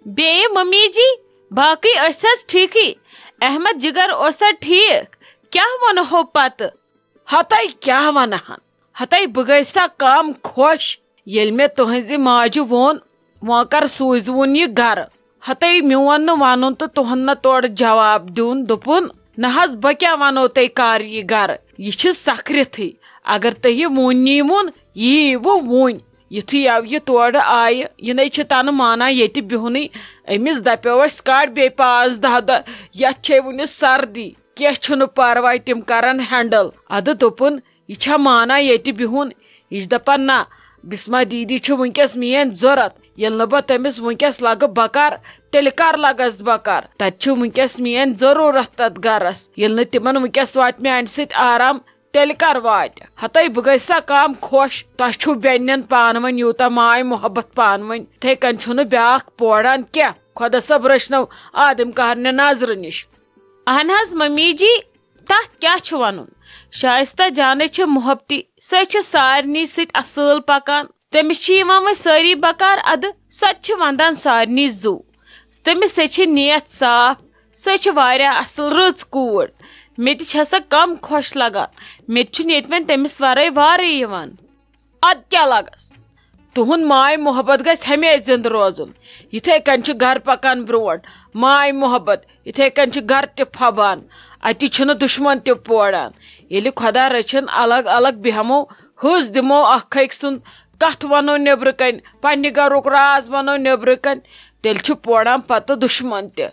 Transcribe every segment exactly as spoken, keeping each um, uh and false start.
بیٚیہِ ممی جی، باقٕے ٲسۍ حظ ٹھیٖکٕے؟ احمد جگر اوسا ٹھیٖک؟ کیٛاہ وَنہو پتہٕ؟ ہتے کیٛاہ وَنہٕ ہن؟ ہتے بہٕ گٔیس سا کم خۄش، ییٚلہِ مےٚ تُہنزِ ماجہِ ووٚن، وۄنۍ کر سوٗزوُن یہِ گرٕ۔ ہتے میون نہٕ وَنُن تہٕ تُہُنٛد نہ تورٕ جواب دیُن، دوٚپُن، نہ حظ، بہٕ کیٛاہ وَنو تۄہہِ کر یہِ گرٕ؟ یہِ چھِ سکھرِتھٕے۔ اگر تۄہہِ یہِ وُنۍ نیٖوُن، یہِ ییٖوٕ وُنۍ۔ یُتھُے یَو یہِ تورٕ آیہِ، یہِ نے چھِ تَنہٕ مانان ییٚتہِ بِہُنٕے۔ أمِس دَپیو اَسہِ، "کَڑ بیٚیہِ پانٛژھ دَہ دۄہ، یَتھ چھے وُنہِ سردی۔" کینٛہہ چھُنہٕ پرواے، تِم کرن ہینڈل۔ ادٕ دوٚپُن، یہِ چھا مانان ییٚتہِ بِہُن؟ یہِ چھِ دپان، نہ، بسمہ دیدی چھِ وٕنکیٚس میٲنۍ ضروٗرت۔ ییٚلہِ نہٕ بہٕ تٔمِس وٕنکیٚس لگہٕ بکار، تیٚلہِ کر لگس بکار؟ تتہِ چھِ وٕنکیٚس میٲنۍ ضروٗرت تتھ گرس۔ ییٚلہِ نہٕ تِمن وٕنکیٚس واتہِ میانہِ سۭتۍ آرام، تیٚلہِ کر واتہِ؟ ہتے بہٕ گٔیس سا کم خۄش۔ تۄہہِ چھُو بیٚنٮ۪ن پانہٕ ؤنۍ یوٗتاہ ماے محبت پانہٕ ؤنۍ، تِتھے کٔنۍ چھُنہٕ بیٛاکھ پوران کینٛہہ۔ خۄدا صٲب رٔچھنو آدم کارنہِ نظرٕ نِش۔ اہن حظ ممی جی، تتھ کیٛاہ چھُ ونُن؟ شائستہ جانٕے چھِ محبتی، سۄ چھِ سارنٕے سۭتۍ اصٕل پکان۔ تٔمِس چھِ یِوان وۄنۍ سٲری بکار ادٕ، سۄ تہِ چھِ ونٛدان سارنٕے زُو۔ تٔمِس سۭتۍ چھِ نیت صاف، سۄ چھِ واریاہ اصٕل رٕژ کوٗر۔ مےٚ تہِ چھےٚ سۄ کم خۄش لگان۔ مےٚ تہِ چھُنہٕ ییٚتہِ وۄنۍ تٔمِس ورٲے وارٕے یِوان۔ ادٕ کیٛاہ لگس؟ تُہُنٛد ماے محبت گژھِ ہمیشہِ زِندٕ روزُن۔ یِتھے کٔنۍ چھُ گرٕ پکان برونٛٹھ۔ ماے محبت، یِتھے کٔنۍ چھُ گرٕ تہِ پھۄبان۔ اتی چھُنہٕ دُشمن تہِ پوران۔ ییٚلہِ خۄدا رٔچھِن الگ الگ بیہمو، حُس دِمو اکھ أکۍ سُنٛد، کتھ ونو نیبرٕ کنۍ، پننہِ گرُک راز ونو نیبرٕ کنۍ، تیٚلہِ چھُ پوران پتہٕ دُشمن تہِ۔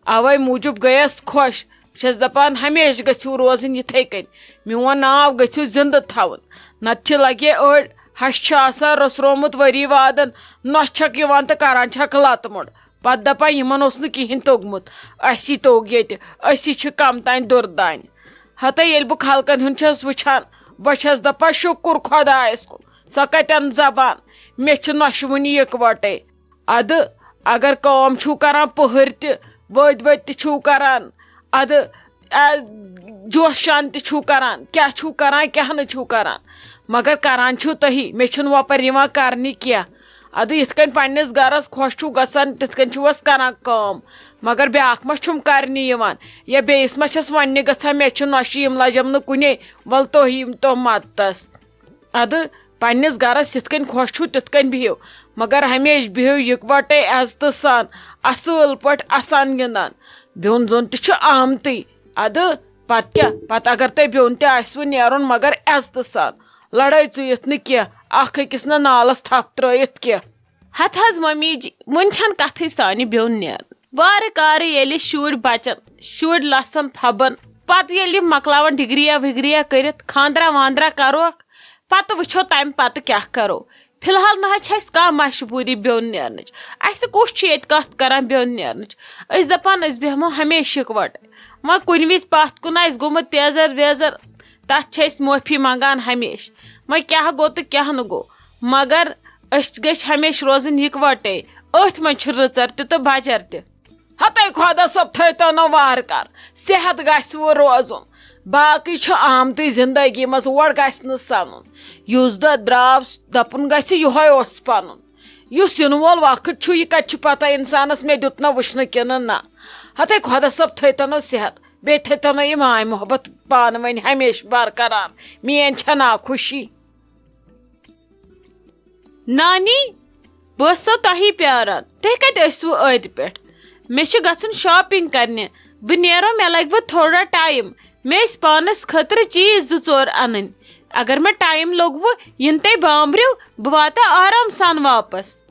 اوے موٗجوٗب گٔیس خۄش۔ بہٕ چھَس دَپان، ہمیشہِ گٔژھِو روزٕنۍ یِتھَے کٔنۍ۔ میون ناو گٔژھِو زِندٕ تھاوُن۔ نَتہٕ چھِ لَگے أڑۍ، ہَشہِ چھِ آسان رٔژھرومُت ؤری وادَن، نۄشہِ چھَکھ یِوان تہٕ کَران چھَکھ لَتہٕ موٚنٛڈ۔ پَتہٕ دَپان، یِمَن اوس نہٕ کِہیٖنۍ توٚگمُت، اَسی توٚگ ییٚتہِ، أسی چھِ کَم تانۍ دُردانہِ۔ ہَتَے ییٚلہِ بہٕ خلقَن ہُنٛد چھَس وٕچھان، بہٕ چھَس دَپان، شُکُر خۄدایَس کُن، سۄ کَتٮ۪ن زبان، مےٚ چھِ نۄشہِ وٕنہِ یِکوَٹَے۔ ادٕ اگر کٲم چھُو کران پٔہٕرۍ تہِ، ؤدۍ ؤدۍ تہِ چھُو کران، ادٕ، ا، جوشان تہِ چھُو کران، کیٛاہ چھُو کران، کیٛاہ نہٕ چھُو کران، مگر کران چھُو تُہی، مےٚ چھُنہٕ وۄپَر یِوان کرنہِ کینٛہہ۔ ادٕ یِتھ کٔنۍ پننِس گرس خۄش چھُو گژھان، تِتھ کٔنۍ چھُو اَسہِ کران کٲم، مگر بیٛاکھ ما چھُم کرنہِ یِوان، یا بیٚیِس ما چھَس وَننہِ گژھان، مےٚ چھِ نۄشہِ، یِم لجَم نہٕ کُنے، وَلہٕ تُہۍ یِم تو مدتس۔ ادٕ پننِس گرس یِتھ کٔنۍ خۄش چھُو تِتھ کٔنۍ بِہِو، مگر ہمیشہِ بِہِو یِکوٹے عزتہٕ سان، اصٕل پٲٹھۍ اسان گِنٛدان۔ بیوٚن زوٚن تہِ چھُ آمتٕے۔ ادٕ پتہٕ کیٛاہ؟ پتہٕ اگر تۄہہِ بیوٚن تہِ آسِوٕ نیرُن، مگر عزتہٕ سان۔ لڑٲے ژُیِتھ نہٕ کینٛہہ، اکھ أکِس نہٕ نالس تھپھ ترٲیِتھ کینٛہہ۔ ہتہٕ حظ ممی جی، وُنہِ چھَنہٕ کتھٕے سانہِ بیوٚن نیرنٕچ۔ وارٕ کارٕ ییٚلہِ شُرۍ بچن، شُرۍ لسن پھبن، پتہٕ ییٚلہِ یِم مۄکلاون ڈگریا وگریا کٔرِتھ، خاندرا واندرا کروکھ، پتہٕ وٕچھو تمہِ پتہٕ کیٛاہ کرو۔ فی الحال نہ حظ چھِ اَسہِ کانٛہہ مجبوٗری بیوٚن نیرنٕچ۔ اَسہِ کُس چھُ ییٚتہِ کتھ کران بیوٚن نیرنٕچ؟ أسۍ دپان أسۍ بیٚہمو ہمیشہِ یِکوٹے۔ وۄنۍ کُنہِ وِزِ پتھ کُن آسہِ گوٚمُت تیزر ویزر، تتھ چھِ أسۍ معٲفی منگان ہمیشہِ۔ وۄنۍ کیٛاہ گوٚو تہٕ کیٛاہ نہٕ گوٚو، مگر أسۍ گٔژھۍ ہمیشہِ روزٕنۍ یِکوٹے۔ أتھۍ منٛز چھِ رٕژر تہِ تہٕ بجر تہِ۔ ہتے خۄدا صٲب تھٲوتو نہٕ وارٕ کار، صحت گژھِ وٕ روزُن۔ باقٕے چھُ آمتُے زندگی منٛز، اور گژھِ نہٕ سنُن۔ یُس دۄہ درٛاو، دپُن گژھِ، یِہوے اوس پنُن۔ یُس یِنہٕ وول وقت چھُ، یہِ کتہِ چھُ پتہ انسانس مےٚ دیُت نہ وٕچھنہٕ کِنہٕ نہ۔ ہتے خۄدا صٲب تھٲوتو نہٕ صحت، بیٚیہِ تھٲوتو نہٕ یہِ ماے محبت پانہٕ ؤنۍ ہمیشہِ برقرار۔ میٲنۍ چھےٚ نا خوشی۔ نانی، بہٕ ٲسسو تۄہی پیاران۔ تُہۍ کتہِ ٲسوٕ ٲدۍ پٮ۪ٹھ؟ مےٚ چھُ گژھُن shopping کرنہِ۔ بہٕ نیرو، مےٚ لگہِ وۄنۍ تھوڑا time۔ مےٚ ٲسۍ پانس خٲطرٕ چیٖز زٕ ژور انٕنۍ۔ اگر مےٚ time لوٚگوٕ، یِنہٕ تۄہہِ بامبریو، بہٕ واتہٕ آرام سان واپس۔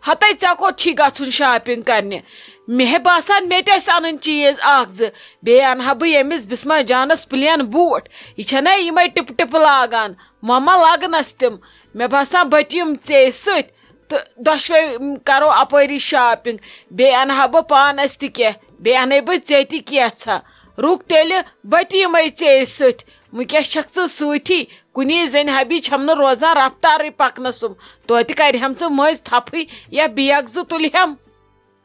ہتے ژےٚ کوٚت چھی گژھُن shopping کرنہِ؟ مےٚ ہے باسان مےٚ تہِ ٲسۍ انٕنۍ چیٖز اکھ زٕ۔ بیٚیہِ انہٕ ہا بہٕ ییٚمِس بسمہ جانس plain بوٗٹھ۔ یہِ چھےٚ نا یِمے ٹِپہٕ ٹِپہٕ لاگان؟ وۄنۍ ما لگنس تِم؟ مےٚ باسان بہٕ تہِ یِمہٕ ژےٚ سۭتۍ تہٕ دۄشوے کرو اپٲری shopping۔ بیٚیہِ انہٕ ہا بہٕ پانس تہِ کینٛہہ، بیٚیہِ انَے بہٕ ژےٚ تہِ کینٛژھا۔ رُک تیٚلہِ، بہٕ تہِ یِمَے ژےٚ سۭتۍ۔ وٕنکیٚس چھکھ ژٕ سۭتی، کُنی زٔنۍ ہبی چھَم نہٕ روزان رفتارٕے پکنس سُم۔ توتہِ کرِہَم ژٕ مٔنٛزۍ تھپھٕے یا بیگ زٕ تُلہَم۔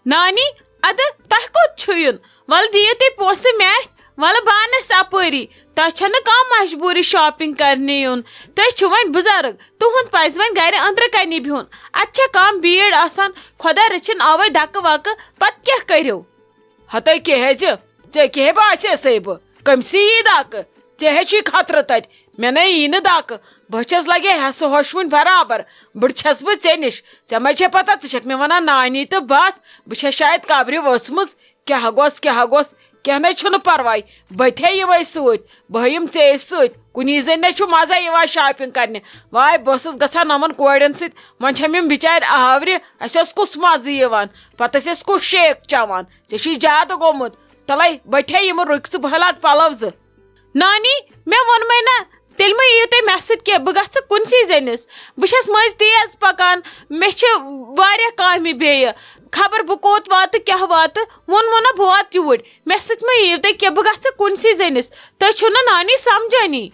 نانی، ادٕ تۄہہِ کوٚت چھُ یُن؟ وَلہٕ دِیِو تُہۍ پونٛسہٕ مےٚ اَتھِ، وَلہٕ بہٕ اَنَس اَپٲری۔ تۄہہِ چھَنہٕ کانٛہہ مجبوٗری shopping کرنہِ یُن۔ تُہۍ چھِو وۄنۍ بُزرٕگ، تُہُنٛد پَزِ وۄنۍ گرِ أنٛدرٕ کَنی بِہُن۔ اَتہِ چھےٚ کَم بیٖڑ آسان، خۄدا رٔچھِن آوَے دَکہٕ وَکہٕ، پَتہٕ کیٛاہ کٔرِو؟ ہَتَے کیٛاہ حظ؟ ژےٚ کیٛاہ باسے سَے بہٕ؟ کٔمۍ سی یی دَکہٕ؟ ژےٚ حظ چھُے خطرٕ تَتہِ، مےٚ نَے یی نہٕ دَکہٕ۔ بہٕ چھَس لَگے ہٮ۪سہٕ ہۄش وٕنۍ برابر۔ بٕڑٕ چھَس بہٕ ژےٚ نِش۔ ژےٚ ما چھےٚ پَتہ، ژٕ چھَکھ مےٚ وَنان نانی تہٕ بَس، بہٕ چھَس شاید قبرِ ؤژھمٕژ۔ کیٛاہ گوٚژھ، کیٛاہ گوٚژھ؟ کینٛہہ نَے چھُنہٕ پَرواے، بہٕ تہِ ہے یِمَے سۭتۍ، بہٕ ہے یِم ژےٚ سۭتۍ۔ کُنی زٔنۍ نَے چھُ مَزَے یِوان shopping کَرنہِ۔ واے، بہٕ ٲسٕس گژھان یِمَن کورٮ۪ن سۭتۍ، وۄنۍ چھَم یِم بِچارِ آورِ، اَسہِ اوس کُس مَزٕ یِوان، پَتہٕ ٲسۍ أسۍ کُس shake چٮ۪وان۔ ژےٚ چھُے زیادٕ گوٚمُت۔ تَلَے، بہٕ تہِ ہے یِمہٕ، رُکہِ ژٕ، بہٕ ہے لاگہٕ پَلَو زٕ۔ نانی، مےٚ ووٚنمَے نہ، تیٚلہِ مہ یِیِو تُہۍ مےٚ سۭتۍ کینٛہہ، بہٕ گژھٕ کُنسٕے زٔنِس۔ بہٕ چھَس مٔنٛزۍ تیز پَکان، مےٚ چھِ واریاہ کامہِ بیٚیہِ۔ خبر بہٕ کوٚت واتہٕ، کیٛاہ واتہٕ، ووٚنمو نہ بہٕ واتہٕ یوٗرۍ۔ مےٚ سۭتۍ مہ یِیِو تُہۍ کینٛہہ، بہٕ گژھٕ کُنسٕے زٔنِس۔ تُہۍ چھِو نہٕ نانی سَمجھٲنی۔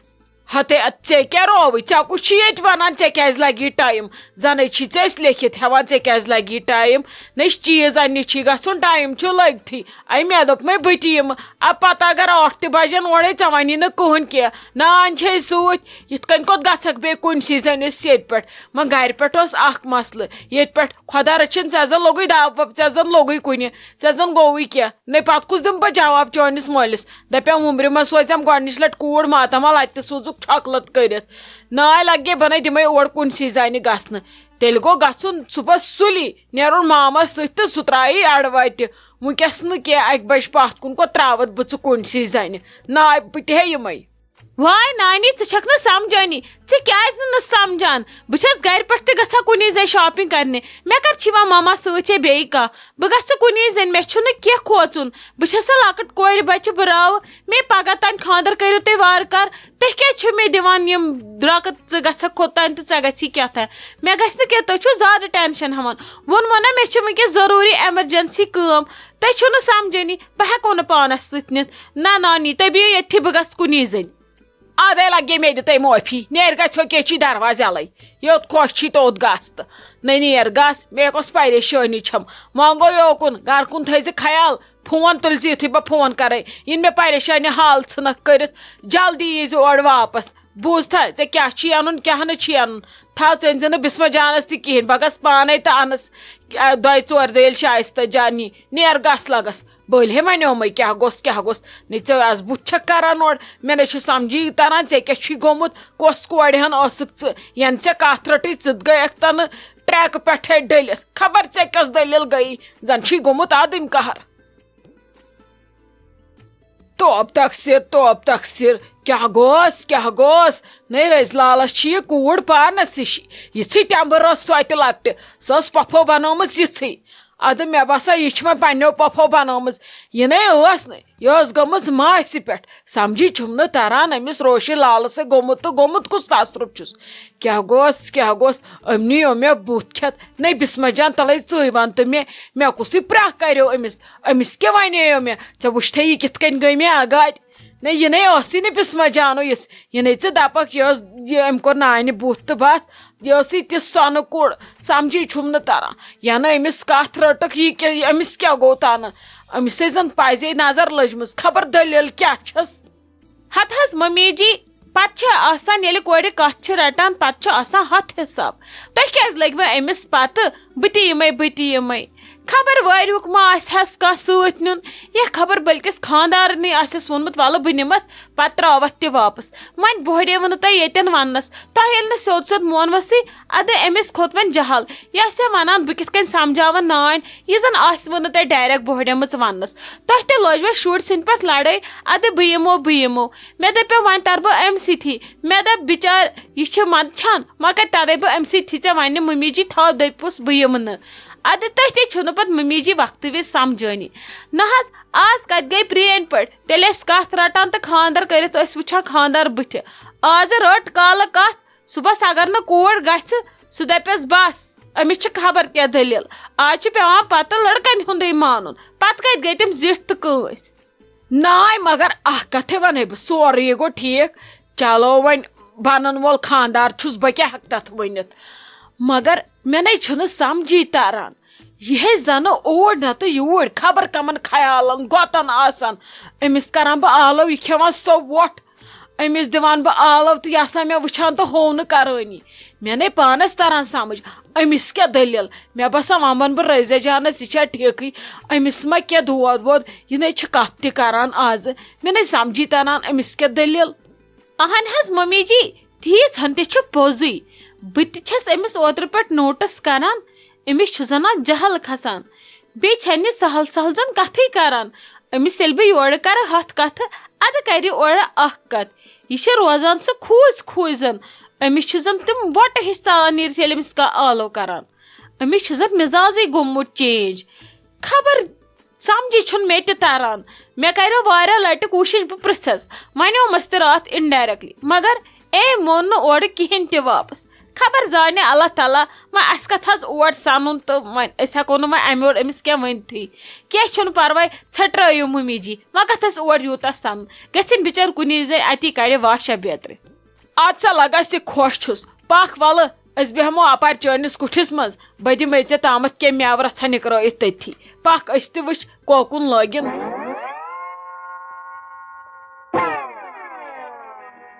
ہتے، اَدٕ ژےٚ کیٛاہ رووُے؟ ژےٚ کُس چھُے ییٚتہِ وَنان، ژےٚ کیٛازِ لَگی time؟ زَنَے چھی ژےٚ أسۍ لیکھِتھ ہٮ۪وان، ژےٚ کیٛازِ لَگی time؟ نہ، یہِ چیٖز اَننہِ چھی گژھُن، time چھُ لٔگتھٕے۔ اَے، مےٚ دوٚپمَے بہٕ تہِ یِمہٕ۔ اَ، پَتہٕ اگر ٲٹھ تہِ بَجَن اورَے، ژےٚ وَنی نہٕ کٕہٕنۍ کینٛہہ۔ نان چھے سۭتۍ، یِتھ کٔنۍ کوٚت گژھکھ بیٚیہِ کُنسٕے زٔنِس ییٚتہِ پٮ۪ٹھ؟ وۄنۍ گَرِ پٮ۪ٹھ اوس اَکھ مسلہٕ، ییٚتہِ پٮ۪ٹھ خۄدا رٔچھِن، ژےٚ زَن لوٚگُے دَب وَب، ژےٚ زَن لوٚگُے کُنہِ، ژےٚ زَن گوٚوُے کینٛہہ۔ نَے پَتہٕ کُس دِمہٕ بہٕ جواب چٲنِس مٲلِس؟ دَپٮ۪م، وُمبرِ منٛز سوزٮ۪م گۄڈٕنِچ لَٹہِ کوٗر ماتامال، اَتہِ تہِ سوٗزُکھ چھۄکہٕ لٔت کٔرِتھ۔ ناے لَگے بَنَے تِمَے اور کُنسٕے زَنہِ گژھنہٕ۔ تیٚلہِ گوٚو گژھُن صُبحَس سُلی، نیرُن مامَس سۭتۍ تہٕ سُہ ترٛایی اَڑٕ وَتہِ۔ وٕنکٮ۪س نہٕ کینٛہہ، اَکہِ بَجہِ پَتھ کُن کوٚت ترٛاوَتھ بہٕ ژٕ کُنسٕے زَنہِ؟ ناے، بہٕ تہِ ہے یِمَے۔ واے نانی، ژٕ چھَکھ نہٕ سَمجھٲنی، ژٕ کیٛازِ نہٕ نہٕ سَمجھان؟ بہٕ چھَس گَرِ پٮ۪ٹھ تہِ گژھان کُنی زَنہِ shopping کَرنہِ۔ مےٚ کَتہِ چھِ یِوان ماما سۭتۍ یا بیٚیہِ کانٛہہ؟ بہٕ گژھٕ کُنی زَنہِ، مےٚ چھُنہٕ کینٛہہ کھوژُن۔ بہٕ چھَسا لۄکٕٹ کورِ بَچہِ، بہٕ راوٕ۔ مے پگاہ تام خانٛدر کٔرِو تُہۍ وارٕ کار۔ تُہۍ کیٛازِ چھِو مےٚ دِوان یِم درٛۄکہٕ، ژٕ گژھکھ کوٚتام تہٕ ژےٚ گژھی کیٛاہ تام؟ مےٚ گژھِ نہٕ کینٛہہ، تُہۍ چھِو زیادٕ tension ہٮ۪وان۔ ووٚنمو نہ، مےٚ چھِ وٕنکیٚس ضروٗری emergency کٲم۔ تُہۍ چھِو نہٕ سمجھٲنی، بہٕ ہٮ۪کو نہٕ پانس سۭتۍ نِتھ۔ نہ نانی، تُہۍ بِہِو ییٚتھی، بہٕ گژھٕ کُنی زٔنۍ۔ ادے لگے مےٚ دِ تۄہہِ معٲفی، نیرِ گژھو کیٛاہ چھی دروازٕ یَلَے۔ یوٚت خۄش چھی توٚت گژھ تہٕ۔ نہ نیر گژھ، مےٚ کۄس پریشٲنی چھم۔ وۄنۍ گوٚو یوکُن، گرٕ کُن تھٲیزِ خیال۔ فون تُلۍ زِ یُتھُے بہٕ فون کرے، یِن مےٚ پریشانی حال ژھٕنکھ کٔرِتھ۔ جلدی ییٖزِ اورٕ واپس۔ بوٗزتھا، ژےٚ کیٛاہ چھُے اَنُن، کیٛاہ نہٕ چھُے اَنُن؟ تھاو، ژٕ أنۍ زِ نہٕ بسمہ جانس تہِ کِہیٖنۍ، بہٕ گژھٕ پانے تہٕ اَنس، آ، دۄیہِ ژورِ دۄہہِ ییٚلہِ شایستہ جان یی۔ نیر گژھ لگس۔ بٔلۍ ہے وَنیومَے کیٛاہ گوٚژھ، کیٛاہ گوٚژھ۔ نہ ژٕ آس بُتھ چھکھ کران اورٕ، مےٚ نہ چھُ سمجھی تران ژےٚ کیٛاہ چھُے گوٚمُت، کۄس کورِ ہن ٲسٕکھ ژٕ، ینہٕ ژےٚ کتھ رٔٹٕے ژٕ گٔیکھ تنہٕ ٹریکہٕ پٮ۪ٹھے ڈٔلِتھ۔ خبر ژےٚ کۄس دٔلیٖل گٔیی، زن چھُے گوٚمُت ادٕمۍ قہر۔ توب تقصیر، توب تقصیر، کیٛاہ گوٚژھ، کیٛاہ گوٚژھ؟ نَے رٔزۍ لالس چھِ یہِ کوٗر پانس ہِش، یِژھٕے ٹٮ۪مبہٕ رٔژھ توتہِ لۄکٹہِ، سۄ ٲس پۄپھو بنٲومٕژ یِژھٕے۔ ادٕ مےٚ باسان، یہِ چھِ وۄنۍ پننیو پۄپھو بنٲومٕژ۔ یہِ نے ٲس نہٕ، یہِ ٲس گٔمٕژ ماسہِ پٮ۪ٹھ۔ سمجھی چھُم نہٕ تران، أمِس روشن لالس سۭتۍ گوٚمُت تہٕ گوٚمُت کُس تصرُف چھُس؟ کیٛاہ گوٚژھ، کیٛاہ گوٚژھ؟ أمۍ نیو مےٚ بُتھ کھٮ۪تھ۔ نَے بسمہ جان، تلے ژٕے وَن تہٕ مےٚ، مےٚ کُسٕے پرٛاہ کریو أمِس؟ أمِس کیٛاہ وَنییو مےٚ؟ ژےٚ وٕچھتھے یہِ کِتھ کٔنۍ گٔے مےٚ اگادِ؟ نَے، یہِ نے ٲسٕے نہٕ بسمہ جانو یِژھ۔ یہِ نے ژٕ دپکھ، یہِ ٲس، یہِ، أمۍ کوٚر نانہِ بُتھ تہٕ بس۔ یہِ ٲسٕے تِژھ سۄنہٕ کُڑ، سمجھی چھُم نہٕ تران۔ یا نہٕ أمِس کتھ رٔٹٕکھ، یہِ کیٛاہ، یہِ، أمِس کیٛاہ گوٚو تنہٕ؟ أمِس ہے زن پزے نظر لٔجمٕژ، خبر دٔلیٖل کیٛاہ چھس۔ ہتہٕ حظ ممی جی، پتہٕ چھِ آسان ییٚلہِ کورِ کتھ چھِ رٹان، پتہٕ چھُ آسان ہتھ حساب۔ تُہۍ کیٛازِ لٔگۍ وۄنۍ أمِس پتہٕ؟ بہٕ تہِ یِمے، بہٕ تہِ یِمے۔ خبر وٲریُک ما آسہِ ہس کانٛہہ سۭتۍ نیُن، یا خبر بلکِس خانٛدارنٕے آسٮ۪س ووٚنمُت، "وَلہٕ بہٕ نِمَتھ، پتہٕ ترٛاوَتھ تہِ واپس۔" وۄنۍ بوہڈیوٕ نہٕ تۄہہِ ییٚتٮ۪ن وننس، تۄہہِ ییٚلہِ نہٕ سیوٚد سیوٚد مونوسٕے، ادٕ أمِس کھوٚت وۄنۍ جہل۔ یہِ آسہِ ہا ونان، بہٕ کِتھ کٔنۍ سمجھاون نانۍ، یہِ زن آسہِ وٕ نہٕ تۄہہِ direct بوہڈیمٕژ وننس۔ تۄہہِ تہِ لٲج وۄنۍ شُرۍ سٕنٛدۍ پٲٹھۍ لڑٲے، ادٕ بہٕ یِمو، بہٕ یِمو۔ مےٚ دپیو، وۄنۍ ترٕ بہٕ أمۍ سٕتھی۔ مےٚ دپ، بِچار، یہِ چھِ منٛدچھان، مگر ترے بہٕ أمۍ سٕتھی ژےٚ وننہِ، ممی جی تھاو دٔپِوس بہٕ یِمہٕ نہٕ۔ ادٕ تُہۍ تہِ چھِو نہٕ پتہٕ ممی جی وقتہٕ وِزِ سمجھٲنی۔ نہ حظ، آز کتہِ گٔے پرٛٲنۍ پٲٹھۍ؟ تیٚلہِ ٲسۍ کتھ رٹان تہٕ خانٛدر کٔرِتھ ٲسۍ وٕچھان خانٛدار بٕتھِ۔ آز رٔٹ کالہٕ کتھ، صُبحس اگر نہٕ کوٗر گژھِ، سُہ دپٮ۪س، "بس، أمِس چھِ خبر کیٛاہ دٔلیٖل۔" آز چھِ پٮ۪وان پتہٕ لڑکن ہُنٛدُے مانُن۔ پتہٕ کتہِ گٔے تِم زِٹھۍ تہٕ کٲنٛسہِ؟ ناے، مگر اکھ کتھے ونہے بہٕ، سورُے گوٚو ٹھیٖک۔ چلو، وۄنۍ بنن وول خانٛدار چھُس، بہٕ کیٛاہ ہٮ۪کہٕ تتھ ؤنِتھ؟ مگر مےٚ نے چھُنہٕ سمجھی تران، یہِ ہے زنہٕ اوٗرۍ نتہٕ یوٗرۍ، خبر کمن خیالن گۄتن آسن۔ أمِس کران بہٕ آلو، یہِ کھٮ۪وان سۄ وۄٹھ۔ أمِس دِوان بہٕ آلو تہٕ یہِ آسان مےٚ وٕچھان تہٕ ہوو نہٕ کرٲنی۔ مےٚ نے پانس تران سمجھ، أمِس کیٛاہ دٔلیٖل؟ مےٚ باسان وۄنۍ ونہٕ بہٕ رٔزیہ جانس، یہِ چھا ٹھیکٕے؟ أمِس ما کینٛہہ دود وود؟ یہِ نے چھِ کتھ تہِ کران آزٕ۔ مےٚ نے سمجھی تران أمِس کیٛاہ دٔلیٖل۔ اہن حظ ممی جی، تیٖژ ہن تہِ چھِ پوٚزُے۔ بہٕ تہِ چھَس أمِس اوترٕ پٮ۪ٹھ نوٹس کران، أمِس چھُ زن اکھ جہل کھسان۔ بیٚیہِ چھَنہٕ یہِ سہل سہل زن کتھٕے کران۔ أمِس ییٚلہِ بہٕ یورٕ کرٕ ہتھ کتھٕ، ادٕ کرِ اورٕ اکھ کتھ۔ یہِ چھِ روزان سُہ کھوٗژ کھوٗژ زن۔ أمِس چھِ زن تِم وۄٹہٕ ہِش ژالان نیٖرِتھ، ییٚلہِ أمِس کانٛہہ آلو کران۔ أمِس چھُ زن مِزازٕے گوٚمُت چینج۔ خبر سمجھی چھُنہٕ مےٚ تہِ تران۔ مےٚ کریو واریاہ لٹہِ کوٗشش بہٕ پرژھس، ونیومس تہِ راتھ indirectly، مگر أمۍ مون نہٕ اورٕ کِہینۍ تہِ واپس۔ خبر زانہِ اللہ تعالیٰ، وۄنۍ اسہِ کتھ حظ اور سنُن تہٕ وۄنۍ أسۍ ہٮ۪کو نہٕ وۄنۍ امہِ یورٕ أمِس کینٛہہ ؤنتھٕے۔ کینٛہہ چھُنہٕ پرواے، ژھٹرٲیِو مُمی جی، وۄنۍ کتھ اسہِ اور یوٗتاہ سنُن؟ گٔژھِنۍ بچٲرۍ کُنی زٔنۍ اتی کڑِ واشہ بیترِ۔ ادٕ سا لگا سُہ خۄش چھُس، پکھ ولہٕ أسۍ بیٚہمو اپارِ چٲنِس کُٹھِس منٛز، بہٕ دِمے ژےٚ تامتھ کینٛہہ مٮ۪وٕ رژھا نِکرٲیِتھ تٔتھی۔ پکھ أسۍ تہِ وٕچھ کوکُن لٲگِن۔